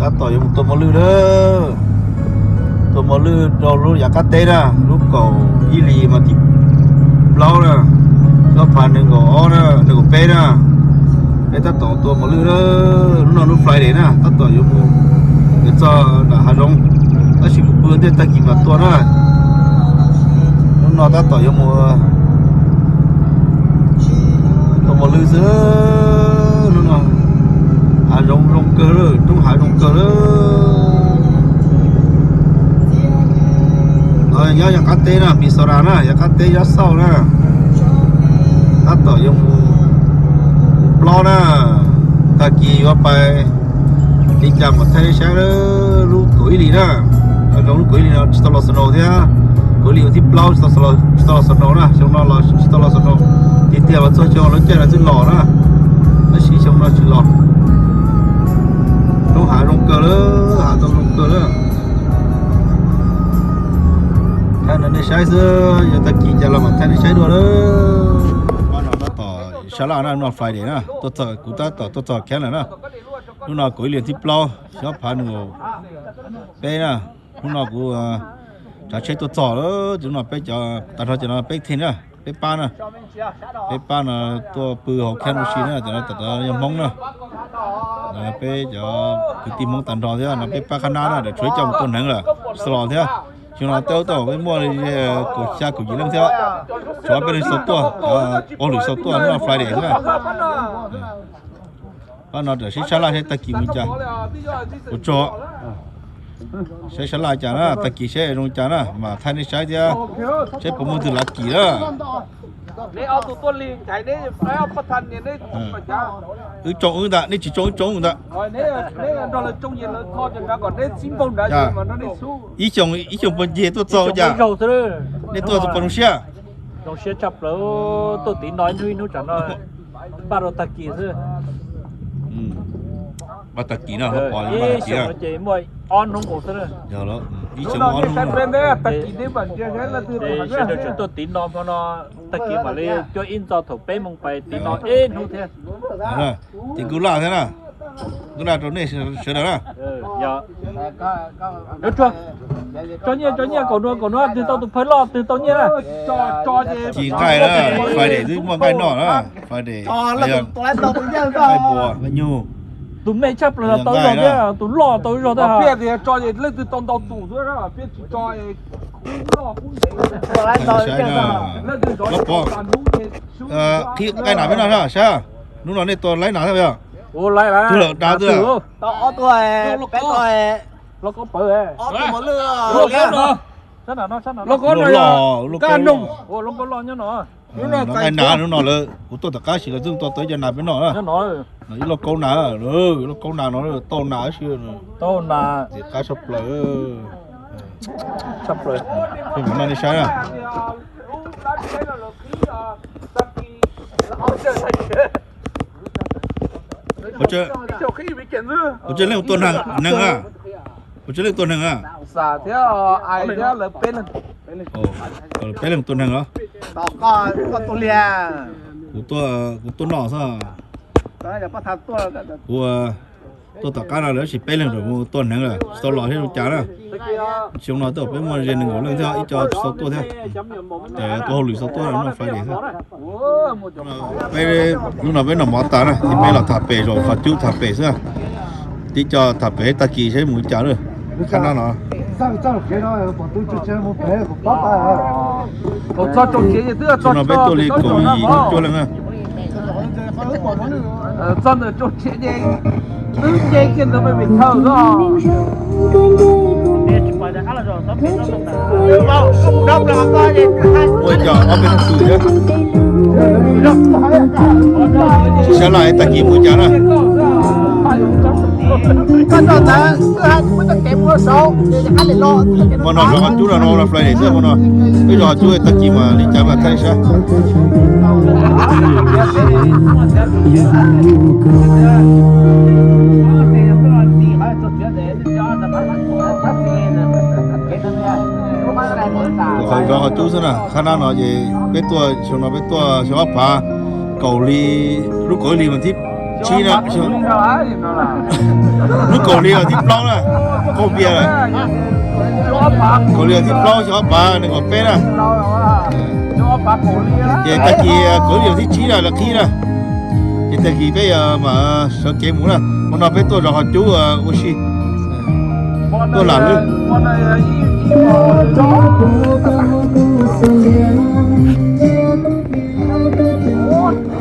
Tab tom yuav mus tua mos lwj na. Tua mos lwj rau lub yav qab teb na, lub kaum ib hlis mas thib plaub na, ob phav nees nkaum ob na, nees nkaum peb na. Peb tab tom tua mos lwj na. Hnub no hnub Friday na, tab tom yuav mus yuav txog nram hav zoov, tab sis mus pw thiab, tag kis mam tua na. Hnub no tab tom yuav mus tua mos lwj xwb. Hnub no hav zoov zoo kawg, roob hav zoo kawg lawm. Nyob yav qab teb na, Minnesota na, yav qab teb Yob Xauj na. Tab tom yuav mus plaub na, tag kis yuav pais li cas mam thaij nej saib. Lub kaum ib hlis na, zoo lub kaum ib hlis no tsis tau los snow thiab. Kaum ib hlis thib plaub tsis tau los snow na, xyoo no los tsis tau los snow. Tiag tiag los txog xyoo lawv caij lawv twb los na, tab sis xyoo no tsis los. Roob hav zoo kawg lawm, hav tau zoo kawg lawm. Thaij nej saib xwb, yog tag kis cas los mam thaij nej saib dua lawm. Tab tom sab laj na, hnub no Friday na, tuaj txog, kuv tab tom tuaj txog camp lawm na. Hnub no kaum ib hlis thib plaub, xyoo ob phav nees nkaum peb na. Hnub no kuv tsav tsheb tuaj txog lawm, hnub no peb cov tag nrho cov no peb team na, peb pab na. Peb pab no tuaj pw hauv camp ua si na, cov no tom yog Hmoob na. Peb cov kwv tij Hmoob tag nrho thiab no peb pab qhab nab na, tshuav ib co mus tua hneev lawm, slow thiab. Xyoo no tej ub tej peb muaj li kaum xya kaum yim leej thiab, tshuav peb leeg xaus tuaj, ua hauj lwm xaus tuaj hnub no Friday xwb na. Pab no tam sib sab laj saib tag kis mus cas. Ua tsaug. Saib sab laj cas na, tag kis saib zoo cas na mas thaij nej saib thiab, saib puas muaj twg lav kis na. Wb tsoo wb ntag, nej tsis tsoo wb tsoo ntag. Ib xyoos ib xyoos puas nce tuaj txog cas? Nej tuaj puas zoo siab? Zoo siab tshaj plaws, tuaj tiv no ib hnub ib hnub tsam no npaj rau tag kis xwb. Npaj tag kis no, ib xyoos no ces muaj ob hnub nkaus xwb. Ib xyoos ob hnub. Sawv daws tseem tuaj tiv no hmo no, tag kis mam li cuab ib ntxo thaum peb moos pais tiv no ib hnub thiab. Ces kuj laj thiab na, kuj laj rau nej sawv daws na. Tso nyiaj, tso nyiaj, kaum nua, kaum nua, twg tau tus phawj loj twg tau nyiaj na. Ci nqaij na, Friday twb muaj nqaij noj na, Friday. Nqaij npua, nqaij nyuj. Tus me tshaj plaws tau zog thiab, tus loj tau zog thiab. Saib, qhib nqaij nas peb noj saib, hnub no nej tua laib nas thiab yog? Twg lawm dav twg? Loj, loj, loj, nqaij nas hnub no lawm, kuv tuaj tom qab sis lawv twb tua tau ib co nas peb noj na. Ib lauj kaub nas, ib lauj kaub nas no tau nas ib si. Qab tshaj plaws. Pheej mam noj nej saib na. Ua tsev leej tua neeg a? Ua tsev leej tua neeg a? Peb leeg tua neeg os. Kuv, kuv tuaj noj xwb. Kuv tuaj tom qab no lawv sis peb leeg mus tua neeg lawm tsis tau los thiab zoo cas na. Xyoo no twb peb muaj ze nees nkaum leej thiab ib co tsis tau tuaj thiab. Tua hauj lwm tau tuaj no Friday xwb. Peb hnub no peb noj mov tas na ces peb los tham pem zaum qhov cub tham pem xwb. Tib co tham pem tag kis saib mus li cas lawm. Qhab nab no. Xyoo no peb tuaj li kaum yim cuaj leej na. Ua cov ob peb leeg xwm thiab. Sab laj tag kis mus cas na. Hmo no zov qhov cub no, no Friday xwb hmo no. Peb zov qhov cub tag kis mas li cas mas thaij saib. Qhov zov qhov cub xwb na, qhab nab no ces peb tuaj xyoo no peb tuaj xyoo ob phav kaum hli, lub kaum ib hlis mas thib Tsib na, lub kaum hli vas thib plaub na, qaug npias lawm. Kaum hli vas thib plaub xyoo ob phav nees nkaum peb na. Ces tag kis kaum hli vas thib tsib na lawv qhib na. Ces tag kis peb yuav mam sawv kev mus na. Hmo no peb tuaj zov qhov cub ua si, tuaj lam lub.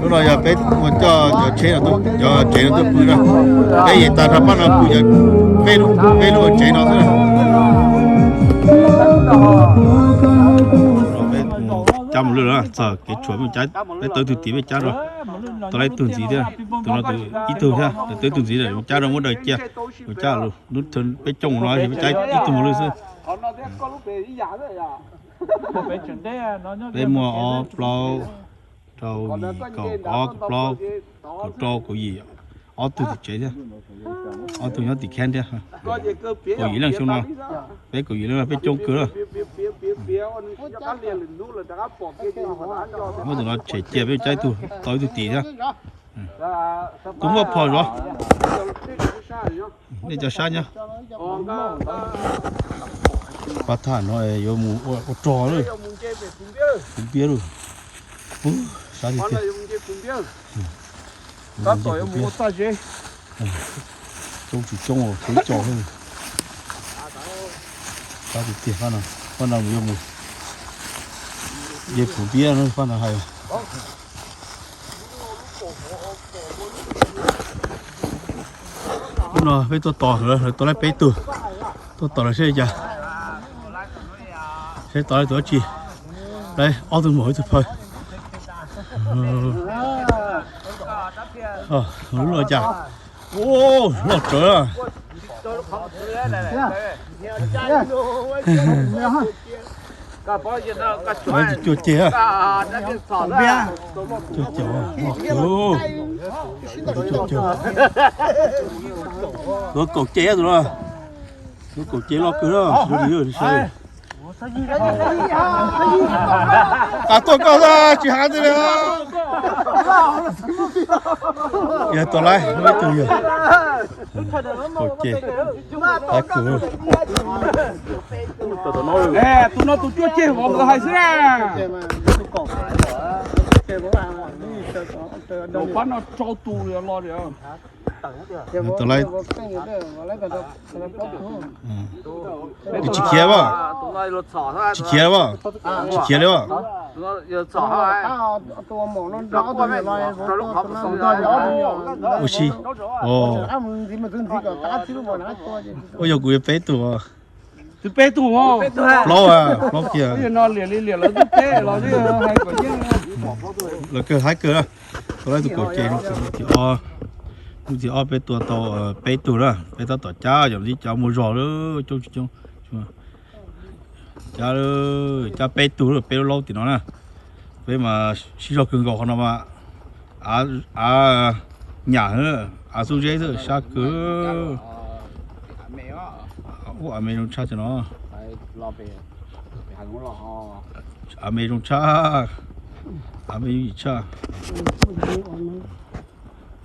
Lub no yog peb mus coj cov tsheb, cov tsev no tuaj pw na. Peb yeej tag nrho pab no pw cov peb lub, peb lub tsev no xwb na. Cab mus lwj txog kev tshuam, peb tau ib tug tim peb cab rau, tau ib tug ntxiv thiab, tus no tus ib tug thiab, tau ib tug ntxiv lawm cab rau muab daws cia, cab lub peb cooj no peb cab ib tug mus lwj xwb. Peb muaj ob plaub rau yim kaum ob kaum plaub kaum rau kaum yim, ob tug tim tsev thiab, ob tug nyob tim khab thiab. Kaum yim leej xyoo no, peb kaum yim leej peb coob kawg lawm. Muab tus no tshem cia peb cab ib tug tau ib tug tim thiab. Kuv muaj phom zov. Nej cov sab nyob. Pab thaj no yuav mus ua rog lawm. Kuv piab lawm. Sab tiag tiag. Coob tsis coob, kev cog. Sab tiag tiag, pab no, pab no yuav mus nce phum npiab, pab no hais. Lub no peb tuaj tos lawv, lawv tuaj laib peb tug, tuaj tos lawv seb li cas, seb tos lawv tus dab tsi. Laib ob tug maum ib tug phaw. Lub no cas, loj tsawv. Cuaj ceg, cuaj ceg, loj kawg. Tus kaum ceg, tus no, tus kaum ceg loj kawg. Tuaj koj tsis hais li. Yog tus laib, ib tug yog kaum ceg, laib kawg. Tus no tus cuaj ceg vauv nkawd hais xwb na. Pab no rau tus los. Tus laib, tsis khiav as, tsis khiav as, tsis khiav li as. Ua si, ua yog kuv yuav peb tug. Twb peb tug, plaub, plaub kiag. No liam li liam lawv twb peb los hais kom yeej. Lawv kawg haib kawg. Tus laib tus kaum ceg no, hnub tim ob, hnub tim ob peb tua tau peb tug na, peb tab tom cab yom, ib cov muaj zog lawm, coob tsis coob. Cab, cab peb tug, peb lub laub tim no na. Peb mas sib zog kawg nkaus qhov no mas. Av nyam, av xub zeb xwb, sab kawg. Ub, av me zoo tshaj cov no. Av me zoo tshaj, av me yooj yim tshaj.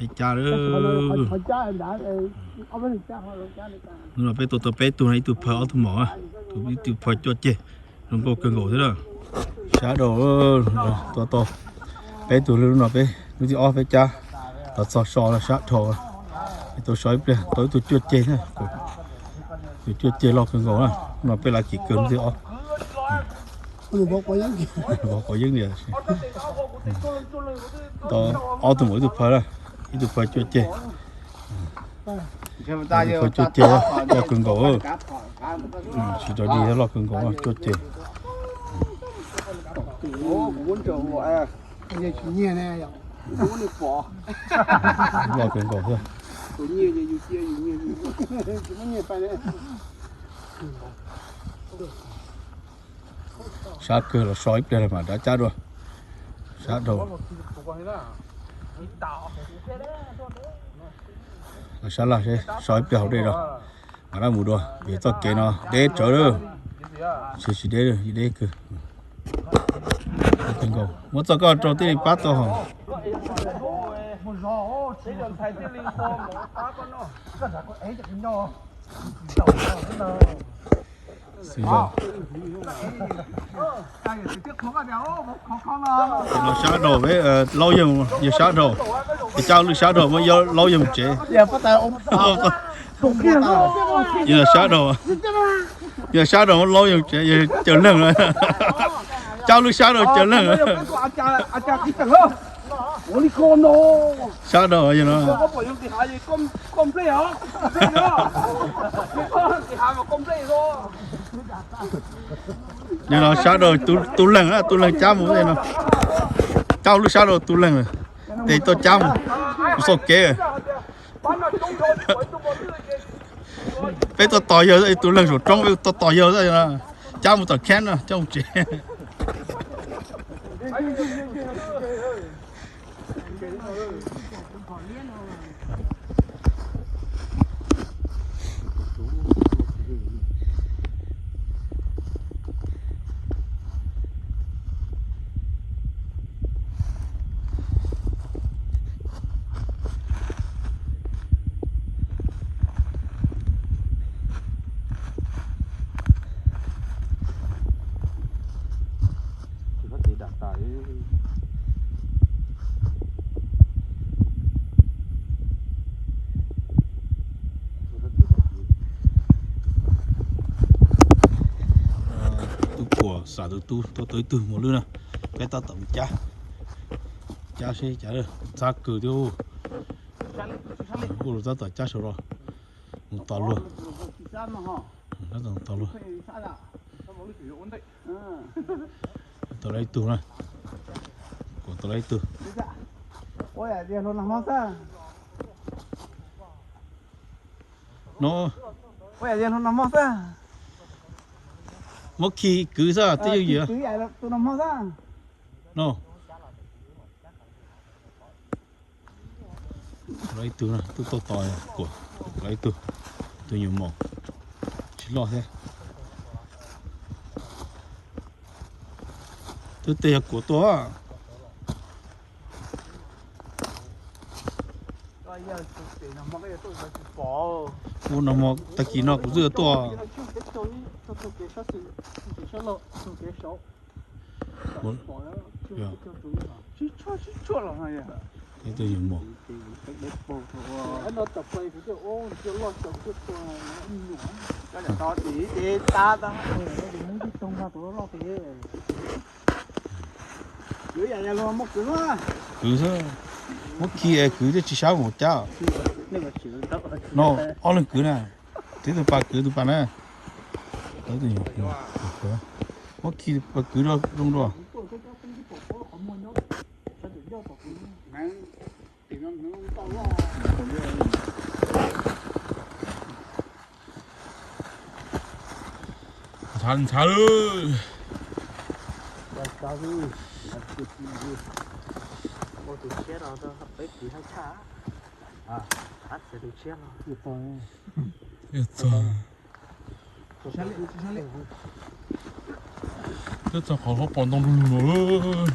Peb cab lawm. Hnub no peb tua tau peb tug, ib tug phaw ob tug maum, ib tug phaw cuaj ceg, zoo nkauj kawg nkaus thiab na. Sab dhau, tua tau peb tug lawm. Hnub no peb hnub tim ob peb cab los txog so los sab dhau. Peb tau so ib pliag tau ib tug cuaj ceg na, tus cuaj ceg loj kawg nkaus na. Hnub no peb lav kim kawg hnub tim ob. Vov quav yeeb li. Tau ob tug maum ib tug phaw, ib tug phaw cuaj ceg. Ib tug phaw cuaj ceg, loj kawg nkaus. Tsis rau dig, loj kawg nkaus, cuaj ceg. Loj kawg nkaus thiab. Sab kawg, los so ib pliag mam rov cab dua. Sab dhau. Los sab laj seb, so ib pliag hauv dej rau, mam rov mus dua. Vim txoj kev no deb tsawv lawm. Tsis, tsis deb, deb kawg. Muab txoj koj rau thiaj li pab tau hos. Xwb yog. Los sab dhau, laub yawg, yawg sab dhau, es coj lwj sab dhau muab laub yawg mus tsev. Yog los sab dhau, yawg sab dhau muab laub yawg mus tsev, yawg cawm leeg, coj lwj sab dhau cawm leeg. Sab dhau yawg no. Yawg no sab dhau, tu leeg, tu leeg cab mus no. Coj lwj sab dhau tu leeg, tes tuaj cab mus, kuv xauj kev. Peb tuaj tos yawg, tu leeg saum roob, peb tuaj tos yawg, cab mus tom khab no coj mus tsev. Tub Puas xam tus tub tuaj tau ib tug mos lwj na, peb tab tom mus cab, cab seb cas, txab kawg thiab. Ua los tab tom cab saum los, mus tos luag. Tab tom tos luag. Tau lawm ib tug na, kuv tau lawm ib tug. No, muab khi kwv xwb twb yooj yim. No, lawm ib tug, tub toj tos kuv, lawm ib tug, tus nyuam mos tsis loj thiab. Twb tej yog kuv tua. Ua no tag kis no kuv twb yuav tuaj. Ib tug nyuam mos. Kwv xwb, muab khi es kwv thiaj tsis sab mus cab. No, ob leeg kwv na, tib tug pas kwv tus pas na. Muab khi pas kwv zoo dua. Ntshav ntshav lawm. Twb txog qhov hauv paus ntoo lug lug lawm.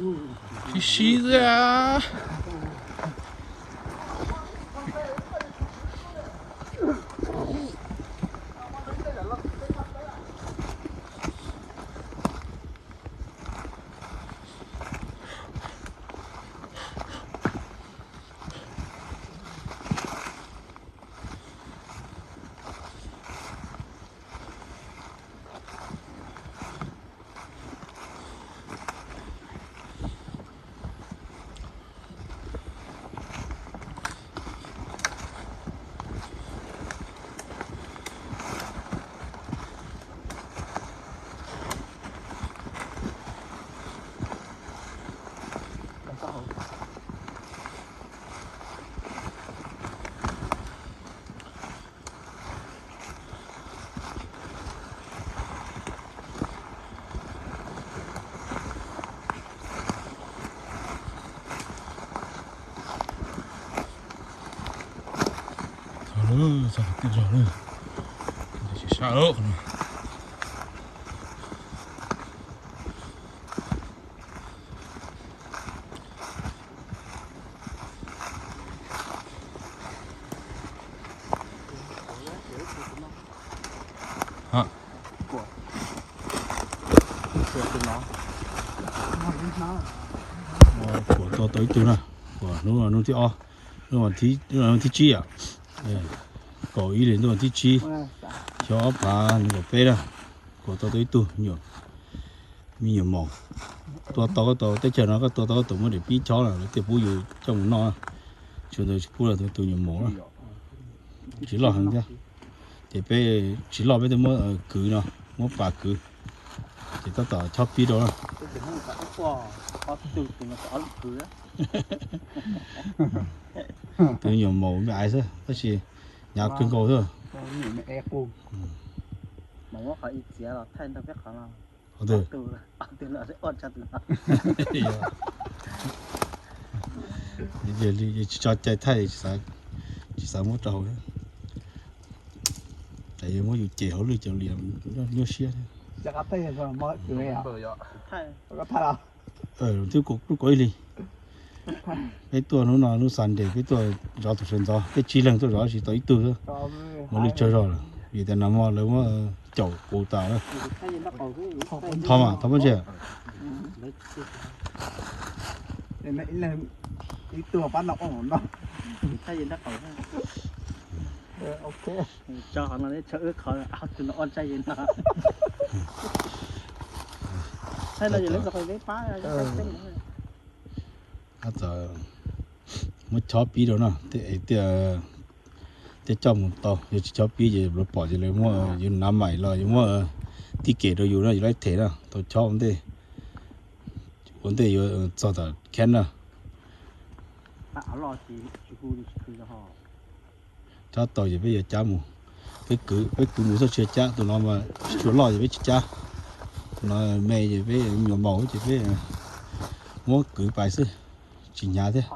Sib sib xwb. Txog lawm, txog qhov twg zog lawm. Sab lawm qhov no. Kuam tau tau ib tug na, kuam hnub no hnub thib ob, hnub thib tsib yom, kaum ib hlis ntuj thib tsib, xyoo ob phav nees nkaum peb na, kuam tau tau ib tug nyuam, me nyuam maum. Tua tau koj tau teb chaws no koj tua tau koj tau muab daim pib chob na, lawv thiaj pub yus coj mus noj na. Tsis ua ntawd tsis pub lawm, tus nyuam maum na. Tsis loj heev thiab. Ces peb tsis loj peb thiaj muab kwv no, muab pas kwv. Ces tab tom chob pib rau na. Tus nyuam maum me aiv xwb tab sis hnyav kawg nkaus xwb. Tsis tso cai thaij, tsis xav muab rau hauv. Muab yus cem hauv lwj cov liam nyuaj siab. Twb kuv kaum ib hlis. Peb tuaj hnub no hnub Sunday peb tuaj zov tus sawv ntxov, peb tsib leeg tuaj zov tsis tau ib tug xwb. Muaj lwj tsawg zog lawm vim tias nag hmo lawv muab caum qus tas lawm. Thov mas thov pab ntsia. Muab chob pib rau no, tej coj mus tau, yog tsis chob pib ces lawv pom ces lawv muab yus nav maim los yus muab tib kem rau yus no, yus lawv them na, tau chob ua ntej, ua ntej yuav txog tom kheb na. Chob tau ces peb yuav cab mus, peb kwv, peb kwv mus xwb tsis cab, tus no mas tsis tshua loj ces peb tsis cab, tus no me ces peb nyuam maum ces peb muab kwv pais xwb, tsis hnyav thiab.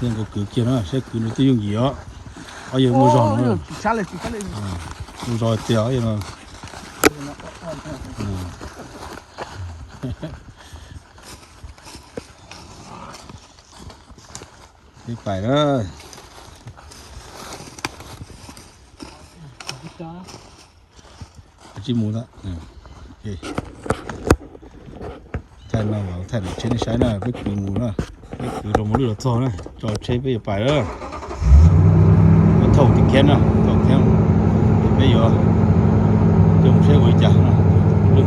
Thiab nkaus kwv kiag na, saib kwv nws twb yooj yim os. Ob yawg muaj zog no, muaj zog tiag ob yawg no. Peb pais na. Tsis mus lawm. Thaij no, thaij tsheb nej saib na, peb kwv mus na, peb kwv rau mus lwj los txog na, tso tsheb peb yuav pais lawm. Thauj tim khiab na, thauj khiab, peb yuav coj mus saib ua li cas na. Lwj,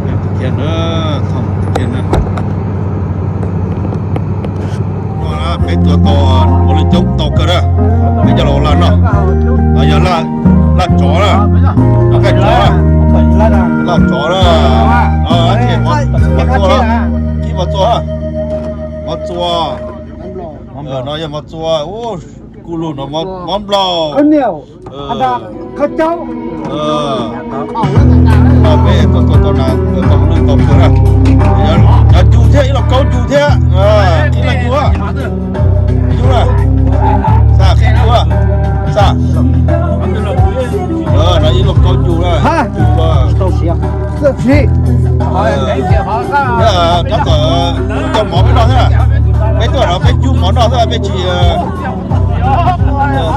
peb tim khiab na, thauj tim khiab na. Peb tua tau ua lwj coob tau kawg na. Peb coj los ua laj noj, yog laj tsov na, laj tsov, laj tsov na. Mov txua, mov txua, no yog mov txua, kuj lug no mov nplaum. Peb tua tau na, tau lwj tau kawg na. Cov cub thiab ib los kaub yus thiab, ib los yus, yus na, xav qhib yus, xav, no ib los kaub yus na, yus, rab tom cov mov peb noj xwb, peb tuaj no peb cub mov noj xwb, peb tsis,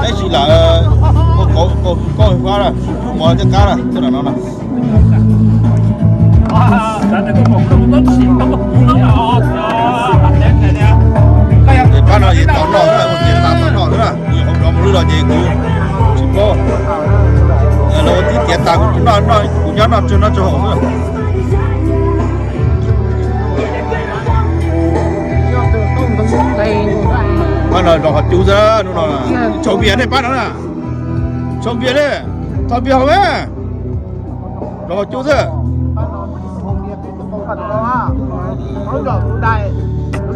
peb tsis lam ua kauv fab na, cub mov thiab qab na, tuaj no no. Pab no ces tau noj xwb, ua tiav tas tau noj xwb na, kuv yuav hauv nrov mus lwj los ces kuv tsis paub. Lawv ua tib tiav tas kuv noj, kuv nyob noj tsawg noj tsawg hauv xwb. Pab no zov qhov cub xwb, hnub no tshau npias ne pab no na, tshau npias ne, tho npias hauv me, zov qhov cub xwb.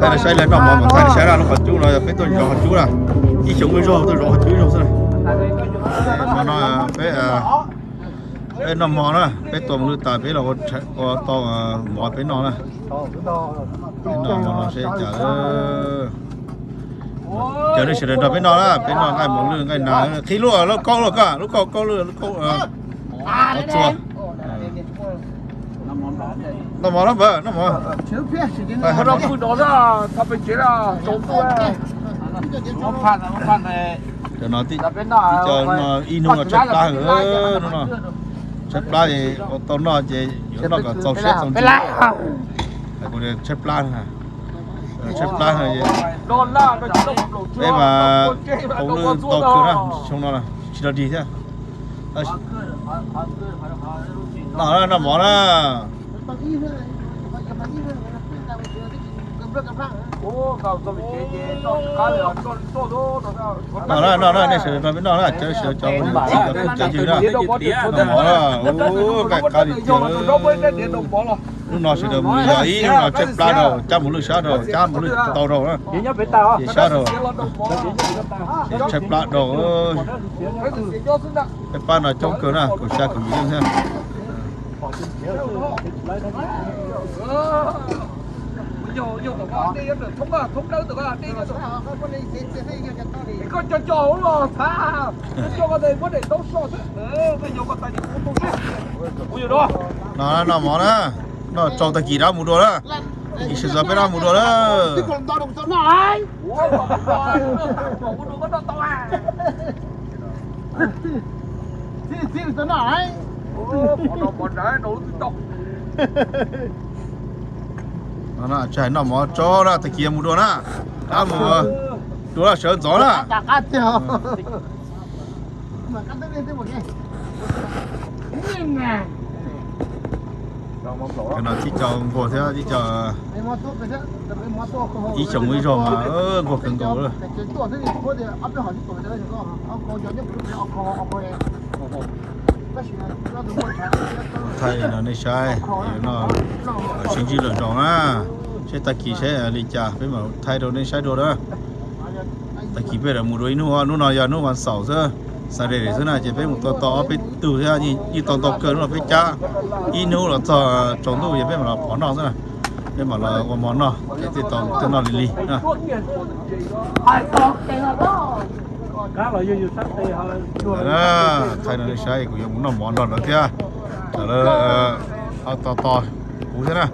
Thaij saib lawv noj mov mas thaij saib na, lub qhov cub no yog peb tuaj zov qhov cub na, ib xyoo ib zaug tuaj zov qhov cub ib zaug xwb. Hmo no peb, peb noj mov na, peb tua mos lwj tas peb los ua tau mov peb noj na. Peb noj mov no seb cas. Cov nej sawv daws nrog peb noj na, peb noj nqaij mos lwj nqaij nas, qhib lub, lub kaub lub, lub kaub kaub lub, lub kaub txua. Noj mov na npawg, noj mov. Cov no tib co no ib hnub no tshaib plab heev, hnub no tshaib plab es ua tau noj ces yuav noj kom txaus siab txaus ntsws. Kuv tshaib plab, tshaib plab, peb mas hauj lwm ntau kawg na, xyoo no tsis rog dig thiab. Noj, noj mov na. Noj na, noj na, nej sawv daws nrog peb noj na, cov sawv daws cov ua niam txiv cov phooj cov ywg na. Noj mov na, nqaij qab li tiag. Hnub no sawv daws mus yos ib hnub no tshaib plab rau, cab mos lwj sab rau, cab mos lwj tau rau na, ces sab rau, ces tshaib plab rau. Peb pab no coob kawg na, kaum xya kaum yim leej thiab. No, noj mov na, noj tsau tag kis rov mus dua na, tag kis sawv ntxov peb rov mus dua na. Tsis hais noj mov tsau na, tag kis mus dua na, rov mus dua na, sawv ntxov na. No tib co nquag thiab tib co, ib xyoo ib zaug mas nquag kawg nkaus. Thaij no nej saib, no sib ntsib lwm zaus na, seb tag kis seb li cas peb mam thaij rau nej saib dua na. Tag kis peb lam mus dua ib hnub, hnub no yog hnub vas xaum xwb, Saturday xwb na, ces peb mus tua tau ob peb tug thiab, yeej tau ntau kawg, hnub no peb cab ib hnub los txog tsaus ntuj ces peb mam los phov noj xwb na. Peb mam los ua mov noj ces thiaj tau tej noj lig lig na. Thaij no nej saib, kuv yuav mus noj mov nrog lawv thiab, lawv ho tos tos kuv thiab na.